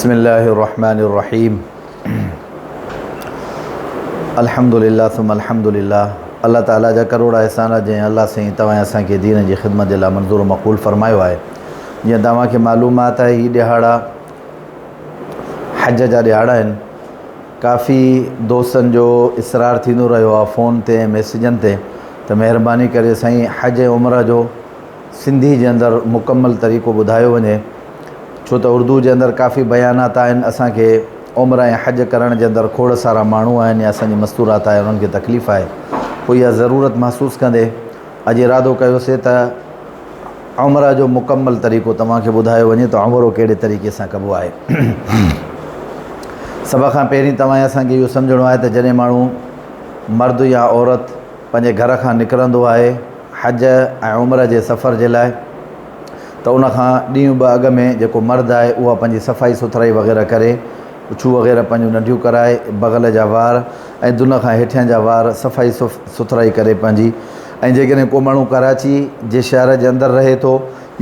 بسم الله الرحمن الرحيم الحمد لله ثم الحمد لله الله تعالي جا ڪروڙا احسان جنهن الله سائين توهان اسان کي دين جي خدمت جي لاء منظور و مقبول فرمايو آهي جيئن توهان کي معلومات آهي هي ڏهاڙا حج جا ڏهاڙا آهن ڪافي دوستن جو اصرار ٿيندو رهيو آهي فون تي ۽ ميسيجن تي ته مهرباني ڪري سائين حج ۽ عمره جو سنڌي جي اندر مڪمل طريقو ٻڌايو وڃي ڇو ته اردو جي اندر ڪافي بيانات آهن اسان کي عمره ۽ حج ڪرڻ جي اندر کوڙ سارا ماڻهو آهن يا اسان جي مستورات آهي انهن کي تڪليف آهي پوء اها ضرورت محسوس ڪندي اڄ ارادو ڪيوسي ته عمره جو مڪمل طريقو توهان کي ٻڌايو وڃي ته عمرو ڪهڙي طريقي سان ڪبو آهي. سڀ کان پهرين توهان اسان کي اهو سمجهڻو آهي ته جڏهن ماڻهو مرد يا عورت پنهنجي گهر کان نڪرندو آهي حج ۽ عمره جي سفر جي لاء ته ان کان ڏينهن ٻه اڳ ۾ جيڪو مرد آهي اها پنهنجي صفائي سٿرائي وغيره ڪري پڇون وغيره پنهنجون ننڍيون ڪرائي، بغل جا وار ۽ دن کان هيٺيان جا وار صفائي سٿرائي ڪري پنهنجي ۽ جيڪڏهن ڪو ماڻهو ڪراچي جي شهر جي اندر رهي ٿو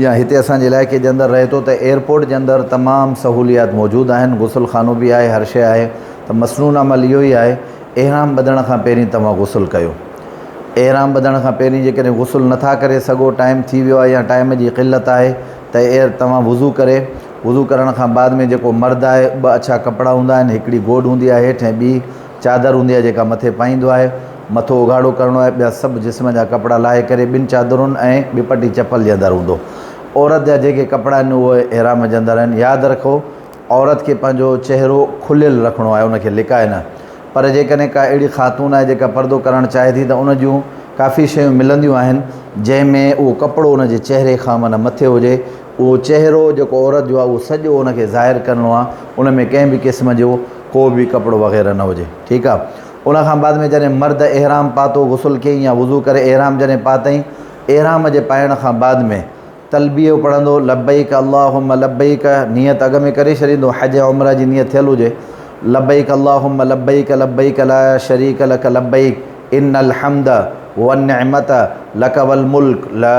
يا هتي اسان جي علائقي جي اندر رهي ٿو ته ايئرپورٽ جي اندر تمام سهوليات موجود آهن غسل خانو به آهي هر شيء آهي ته مسنون عمل اهو ئي آهي احرام ٻڌڻ کان پهرين توهان غسل ڪيو احرام ٻڌڻ کان پهرين جيڪڏهن غسل نٿا ڪري سگهو ٽائيم ٿي ويو آهي يا ٽائيم جي قلت آهي ته ايئر توهان وضو ڪري وضو ڪرڻ کان بعد ۾ جيڪو مرد آهي ٻه اڇا ڪپڙا هوندا آهن هڪڙي گوڏ هوندي آهي هيٺ ۽ ٻي چادر هوندي آهي جيڪا مٿي پائيندو آهي مٿو اگهاڙو ڪرڻو آهي ٻيا سڀ جسم جا ڪپڙا لاهي ڪري ٻن چادرن ۽ ٻه پٽي چپل جي اندر هوندو عورت جا جيڪي ڪپڙا آهن اهي احرام جي اندر آهن ياد رکو عورت کي پنهنجو چهرو کليل رکڻو آهي ان کي لڪائي نه پر جيڪڏهن ڪا اهڙي خاتون آهي جيڪا پردو ڪرڻ چاهي ٿي ته ان جون ڪافي شيون ملنديون آهن جنهن ۾ اهو ڪپڙو ان جي چهري کان معنيٰ مٿي هجي اهو چهرو جيڪو عورت جو آهي اهو سڄو ان کي ظاهر ڪرڻو آهي ان ۾ ڪنهن به قسم جو ڪو به ڪپڙو وغيره نه هجي ٺيڪ آهي ان کان بعد ۾ جڏهن مرد احرام پاتو غسل ڪيائين يا وضو ڪري احرام جڏهن پاتائين احرام جي پائڻ کان بعد ۾ تلبيو پڙهندو لبيڪ اللهم لبيڪ نيت اڳ ۾ ڪري ڇڏيندو حج ۽ عمره جي نيت ٿيل هجي لبيڪ اللهم لبيڪ لبيڪ لا شريڪ لڪ لبيڪ ان الحمد والنعمت لڪ والملڪ لا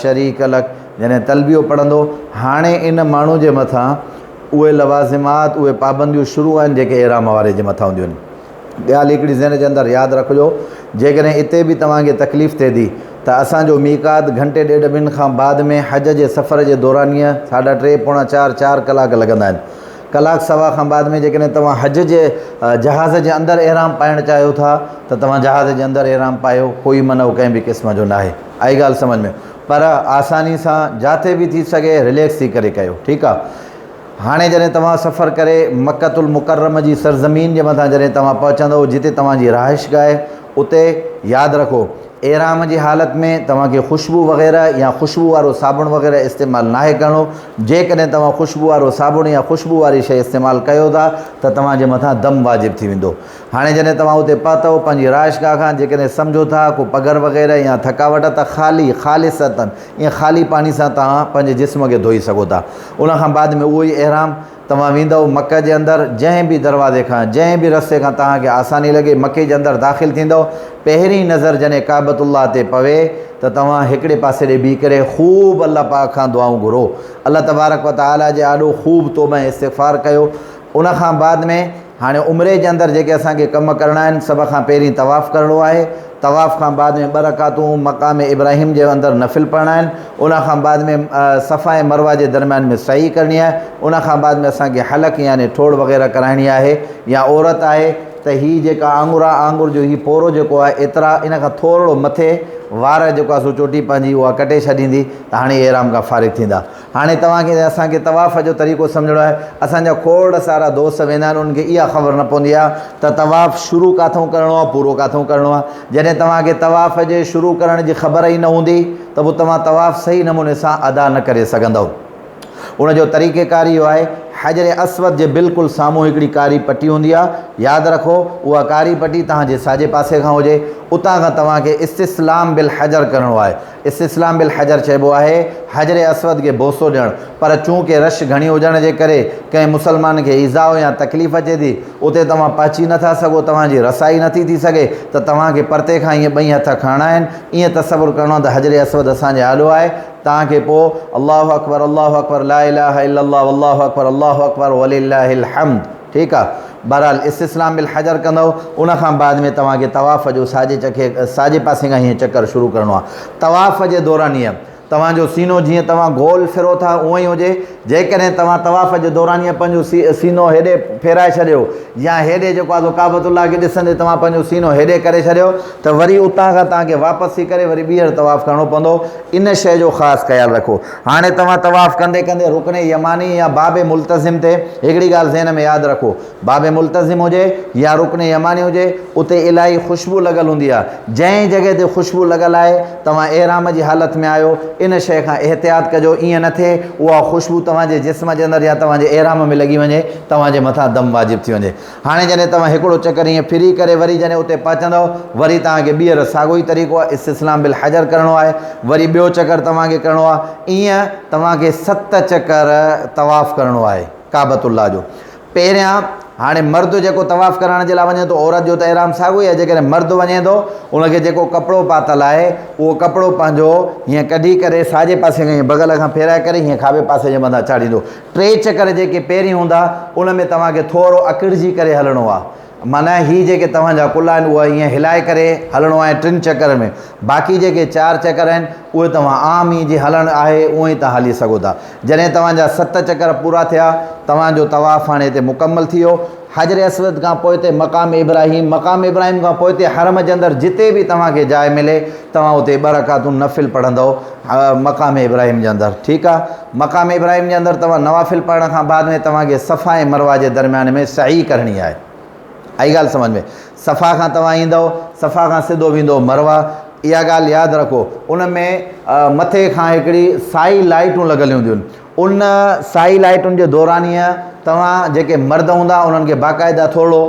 شريڪ لڪ جڏهن تلبيو پڙهندو، هاڻي ان ماڻهو جي مٿان اهي لوازمات، اهي پابنديون شروع آهن جيڪي احرام واري جي مٿان هونديون آهن. ڳالهه هڪڙي ذهن جي اندر ياد رکجو، جيڪڏهن اتي به توهان کي تڪليف ٿئي ٿي ته اسان جو ميقات گهنٽي ڏيڍ ٻن کان بعد ۾ حج جي سفر جي دورانيه ساڍا ٽي پوڻا چار، چار ڪلاڪ لڳندا آهن. ڪلاڪ سوا کان بعد ۾ جيڪڏهن توهان حج جي جهاز جي اندر احرام پائڻ چاهيو ٿا ته توهان جهاز جي اندر احرام پايو، ڪوئي منع ڪنهن به قسم جو ناهي. آئي ڳالهه سمجهه ۾؟ پر آساني سان جاٿي به ٿي سگهي رليڪس ٿي ڪري ڪيو ٺيڪ آ هاڻي جڏهن توهان سفر ڪري مڪة المڪرم جي سرزمين جي مٿان جڏهن توهان پهچندو جتي توهان جي رهائش گاهه آهي اتي ياد رکو احرام جي حالت ۾ توهان کي خوشبو وغيره يا خوشبو وارو صابڻ وغيره استعمال ناهي ڪرڻو جيڪڏهن توهان خوشبو وارو صابڻ يا خوشبو واري شيء استعمال ڪيو ٿا ته توهان جي مٿان دم واجب ٿي ويندو هاڻي جڏهن توهان اتي پهتؤ، پنهنجي رهائشگاهه کان جيڪڏهن سمجهو ٿا ڪو پگهر وغيره يا ٿڪاوٽ ته خالي، خالصتاً، ائين خالي پاڻي سان توهان پنهنجي جسم کي ڌوئي سگهو ٿا. ان کان بعد ۾ اهو ئي احرام، توهان ويندؤ مڪه جي اندر جنهن به دروازي کان، جنهن به رستي کان توهان کي آساني لڳي مڪي جي اندر داخل ٿيندؤ، پهرين نظر جڏهن ڪعبة الله تي پوي ته توهان هڪڙي پاسي ڏي بيهي ڪري خوب الله پاڪ کان دعائون گهرو. الله تبارڪ و تعاليٰ جي آڏو خوب توبه ۽ استغفار ڪيو. ان کان بعد ۾. هاڻي عمري جي اندر جيڪي اسان کي ڪم ڪرڻا آهن، سڀ کان پهرين طواف ڪرڻو آهي، طواف کان بعد ۾ ٻه رڪعتون مقام ابراهيم جي اندر نفل پڙهڻا آهن، ان کان بعد ۾ صفا ۽ مروه جي درميان ۾ سعي ڪرڻي آهي، ان کان بعد ۾ اسان کي حلق يعني ٺوڙ وغيره ڪرائڻي آهي يا عورت آهي ته هي جيڪا آڱر آهي آڱر جو هي پورو جيڪو آهي ايترا ان کان ٿورڙو مٿي وار جيڪو آهي سو چوٽي پنهنجي اها ڪٽي ڇڏيندي ته هاڻي احرام کان فارغ ٿيندا. هاڻي توهان کي ۽ اسان کي طواف جو طريقو سمجهڻو آهي. اسان جا کوڙ سارا دوست ويندا آهن انهن کي اها خبر نه پوندي آهي ته طواف شروع ڪاٿئون ڪرڻو آهي پورو ڪاٿئون ڪرڻو آهي. جڏهن توهان کي طواف جي شروع ڪرڻ جي خبر ئي نه هوندي ته پوء توهان طواف صحيح نموني سان ادا نه ڪري سگهندؤ. ان جو طريقيڪار اهو آهي حجر اسود جي بلڪل سامهون هڪڙي ڪاري پٽي هوندي آهي. ياد رکو اها ڪاري پٽي توهان جي ساڄي پاسي کان هجي. اتان کان توهان کي استسلام بالحجر ڪرڻو آهي. استسلام بالحجر چئبو آهي حجر اسود کي بوسو ڏيڻ، پر چونڪه رش گهڻي هجڻ جي ڪري ڪنهن مسلمان کي ايذاء يا تڪليف اچي ٿي، اتي توهان پهچي نٿا سگهو، توهان جي رسائي نٿي ٿي سگهي ته توهان کي پرتي کان ائين ٻئي هٿ کڻڻا آهن، ائين تصور ڪرڻو آهي ته حجر اسود اسان جي آڏو آهي، توهان کي پوء الله اڪبر الله اڪبر لا اله الا الله والله اڪبر الله الله اڪبر ولله الحمد ٺيڪ آ بهرحال استسلام بالحجر ڪندؤ ان کان بعد ۾ توهان کي طواف جو ساڄي چکي ساڄي پاسي کان هيئن چڪر شروع ڪرڻو آ طواف جي دورانيء توهان جو سينو جيئن توهان گول ڦرو ٿا اونئن ئي هجي. جيڪڏهن توهان طواف جي دورانيء پنهنجو سينو هيڏي ڦيرائي ڇڏيو يا هيڏي جيڪو آهي سو ڪعبة الله کي ڏسندي توهان پنهنجو سينو هيڏي ڪري ڇڏيو ته وري اتان کان توهان کي واپس ٿي ڪري وري ٻيهر طواف ڪرڻو پوندو. ان شيء جو خاص خيال رکو. هاڻي توهان طواف ڪندي ڪندي رڪن يماني يا باب ملتزم تي هڪڙي ڳالهه ذهن ۾ ياد رکو. باب ملتزم هجي يا رڪن يماني هجي اتي الاهي خوشبو لڳل هوندي آهي. جنهن جڳهه تي خوشبو لڳل آهي توهان احرام جي حالت ۾ آهيو ان شيء کان احتياط ڪجو ائين نه ٿئي اها خوشبو توهان جي جسم جي اندر يا توهان جي احرام ۾ لڳي وڃي توهان جي مٿان دم واجب ٿي وڃي. هاڻي جڏهن توهان هڪڙو چڪر ائين ڦري ڪري وري جڏهن اتي پهچندؤ وري توهان کي ٻيهر ساڳيو ئي طريقو آهي استسلام بالحجر ڪرڻو آهي وري ٻيو چڪر توهان کي ڪرڻو آهي ائين توهان کي ست چڪر طواف ڪرڻو آهي ڪعبة الله جو. پهريان، هاڻي مرد جيڪو طواف ڪرڻ جي لاء وڃي ٿو، عورت جو ته احرام ساڳيو ئي آهي، جيڪڏهن مرد وڃي ٿو، ان کي جيڪو ڪپڙو پاتل آهي، اهو ڪپڙو پنهنجو هيئن ڪڍي ڪري ساڄي پاسي کان هيئن بغل کان ڦيرائي ڪري هيئن کاٻي پاسي جي مٿان چاڙهيندو. ٽي چڪر جيڪي پهرين هوندا، ان ۾ توهان کي ٿورو اڪڙجي ڪري هلڻو آهي. معنيٰ هي جيڪي توهان جا ڪلها آهن، اهي ائين هلائي ڪري هلڻو آهي ٽن چڪرن ۾. باقي جيڪي چار چڪر آهن، اهي توهان عام ئي جيئن هلڻ آهي، اونئن ئي توهان هلي سگهو ٿا. جڏهن توهان جا ست چڪر پورا ٿيا، توهان جو طواف هاڻي هتي مڪمل ٿي ويو. حجر اسود کان پوئتي مقام ابراهيم، مقام ابراهيم کان پوئتي حرم جي اندر جتي به توهان کي جاء ملي، توهان اتي ٻه رڪعتون نفل پڙهندؤ مقام ابراهيم جي اندر. ٺيڪ آ. مقام ابراهيم جي اندر توهان نوافل پڙهڻ کان بعد ۾ توهان کي صفا ۽ مروه جي درميان ۾ سعي ڪرڻي آهي. آئي ڳالهه سمجهه ۾؟ صفا کان توهان ايندؤ، صفا کان سڌو ويندؤ مروه. اها ڳالهه ياد رکو، ان ۾ مٿي کان هڪڙي سائي لائيٽون لڳل هونديون آهن. ان سائي لائيٽن جي دورانيء توهان جيڪي مرد هوندا انهن کي باقاعده ٿورڙو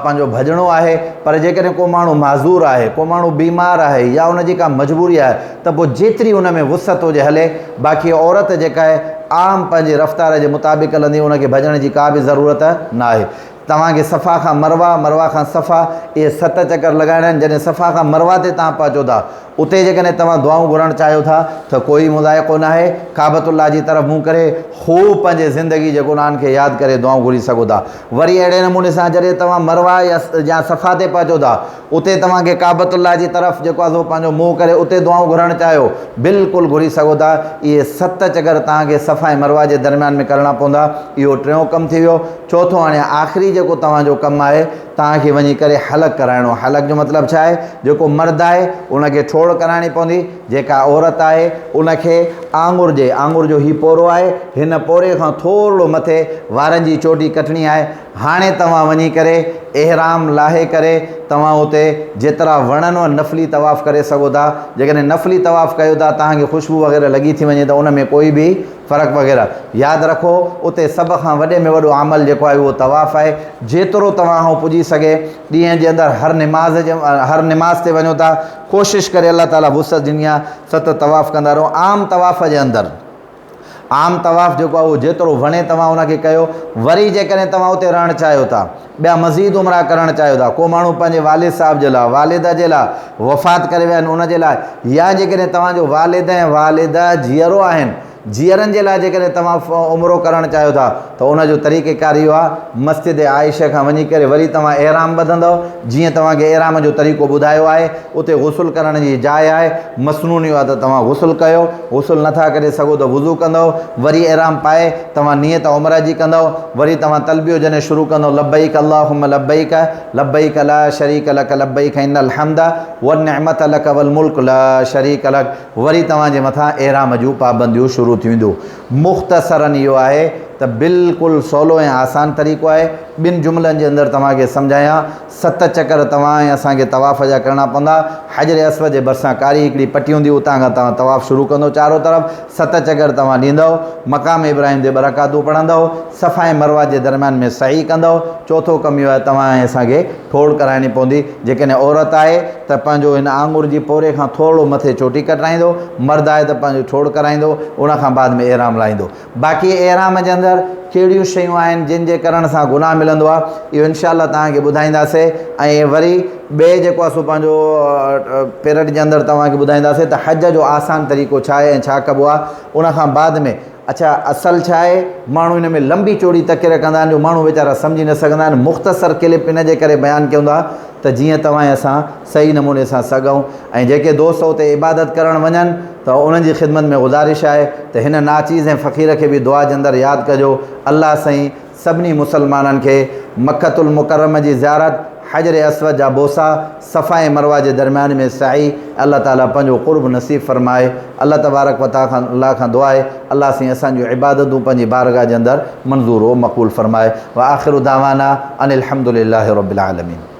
پنهنجو ڀڄڻو آهي، پر جيڪڏهن ڪو ماڻهو معذور آهي، ڪو ماڻهو بيمار آهي يا ان جي ڪا مجبوري آهي ته پوء جيتري ان ۾ وسعت هجي هلي، باقي عورت جيڪا آهي عام پنهنجي رفتار جي مطابق هلندي، ان کي ڀڄڻ جي ڪا به ضرورت ناهي. توهان کي صفا کان مروه، مروه کان صفا، اهي ست چڪر لڳائڻا آهن، جڏهن صفا کان مروه تي توهان پهچو ٿا، اتي جيڪڏهن توهان دعائون گهرڻ چاهيو ٿا ته ڪوئي مضائقو ناهي، ڪعبة الله جي طرف منهن ڪري خوب پنهنجي زندگي جي گناهن کي ياد ڪري دعائون گهري سگهو ٿا. وري اهڙي نموني سان جڏهن توهان مروه يا صفا تي پهچو ٿا، اتي توهان کي ڪعبة الله جي طرف جيڪو آهي سو پنهنجو منهن ڪري اتي دعائون گهرڻ چاهيو، بلڪل گهري سگهو ٿا. اهي ست چڪر توهان کي صفا ۽ مروه جي درميان ۾ ڪرڻا پوندا. اهو ٽيون ڪم ٿي ويو. چوٿون هاڻي آخري جيڪو توهان جو ڪم آهي، توهان کي وڃي ڪري حلق ڪرائڻو. حلق جو مطلب ڇا آهي؟ جيڪو مرد آهي ان کي ٺوڙ ڪرائڻي پوندي، جيڪا عورت آهي ان کي آڱر جي، آڱر جو هي پورو آهي، هن پوري کان ٿورڙو مٿي وارن جي چوٽي ڪٽڻي آهي. هاڻي توهان وڃي ڪري احرام لاهي ڪري توهان اتي جيترا وڻنو نفلي طواف ڪري سگهو ٿا. جيڪڏهن نفلي طواف ڪيو ٿا توهان کي خوشبو وغيره لڳي ٿي وڃي ته ان ۾ ڪوئي به فرق وغيره. ياد رکو اتي سڀ کان وڏي ۾ وڏو عمل جيڪو آهي اهو طواف آهي. جيترو توهان کان پڄي سگهي ڏينهن جي اندر هر نماز جي هر نماز تي وڃو ٿا ڪوشش ڪري الله تعالي وسعت ڏني آهي ست طواف ڪندا رهو. عام طواف جي اندر عام طواف جيڪو آهي اهو جيترو وڻي توهان ان کي ڪيو. وري جيڪڏهن توهان اتي رهڻ چاهيو ٿا، ٻيا مزيد عمرا ڪرڻ چاهيو ٿا، ڪو ماڻهو پنهنجي والد صاحب جي لاء، والده جي لاء وفات ڪري ويا آهن ان جي لاء، يا جيڪڏهن توهان جو والد ۽ والده جيئرو آهن، جيئرن جي لاء جيڪڏهن توهان عمرو ڪرڻ چاهيو ٿا ته ان جو طريقيڪار اهو آهي، مسجد عائشه کان وڃي ڪري وري توهان احرام ٻڌندؤ، جيئن توهان کي احرام جو طريقو ٻڌايو آهي، اتي غسل ڪرڻ جي جاء آهي، مسنون اهو آهي ته توهان غسل ڪيو، غسل نه ٿا ڪري سگهو ته وضو ڪندؤ، وري احرام پائي توهان نيت عمره جي ڪندؤ، وري توهان تلبيو جڏهن شروع ڪندؤ لبيڪ اللهم لبيڪ، لبيڪ لا شريڪ لڪ لبيڪ ان الحمد والنعمة لڪ والملڪ لا شريڪ لڪ وري توهان جي مٿان احرام جون پابنديون شروع ٿي وينديون. مختصراً اهو آهي ته بلڪل سولو ۽ آسان طريقو آهي، ٻن جملن جي اندر توهان کي سمجهايان. ست چڪر توهان ۽ اسان کي طواف جا ڪرڻا پوندا. حجر اسود جي ڀرسان ڪاري هڪڙي پٽي هوندي، اتان کان توهان طواف شروع ڪندو، چارو طرف ست چڪر توهان ڏيندؤ، مقام ابراهيم تي ٻه رڪعتون پڙهندؤ، صفا ۽ مروه جي درميان ۾ سعي ڪندؤ. چوٿون ڪم اهو آهي توهان ۽ اسان کي ٺوڙ ڪرائڻي پوندي، جيڪڏهن عورت آهي ته پنهنجو هن آڱر جي پوري کان ٿورڙو مٿي چوٽي ڪٽرائيندو، مرد آهي ته پنهنجو ٺوڙ ڪرائيندو، ان کان بعد ۾ احرام لاهيندو. باقي احرام جي اندر ڪهڙيون شيون آهن جن جي ڪرڻ سان گناهه ملندو آهي اهو انشاء الله توهان کي ٻڌائينداسي ۽ وري ٻئي جيڪو آهي سو پنهنجو پيرڊ جي اندر توهان کي ٻڌائينداسي ته حج جو آسان طريقو ڇا آهي ۽ ڇا ڪبو آهي ان کان بعد ۾ اڇا اصل ڇا آهي ماڻهو ان ۾ لنبي چوڙي تقرير ڪندا آهن جو ماڻهو ويچارا سمجهي نه سگهندا آهن. مختصر ڪلپ ان جي ڪري بيان ڪيون ٿا ته جيئن توهان ۽ اسان صحيح نموني سان سگهون ۽ جيڪي دوست اتي عبادت ڪرڻ وڃن ته انهن جي خدمت ۾ گذارش آهي ته هن ناچيز ۽ فقير کي به دعا جي اندر ياد ڪجو. الله سائين سڀني مسلمانن کي مڪة المڪرمه جي زيارت، حجر اسود جا بوسا، صفا ۽ مروه جي درميان ۾ سعي، الله تعالي پنهنجو قرب نصيب فرمائي. الله تبارڪ و تعالي الله کان دعا آهي الله سائين اسان جون عبادتون پنهنجي بارگاھ جي اندر منظور و مقبول فرمائي. واخر دعوانا ان الحمد لله رب العالمين.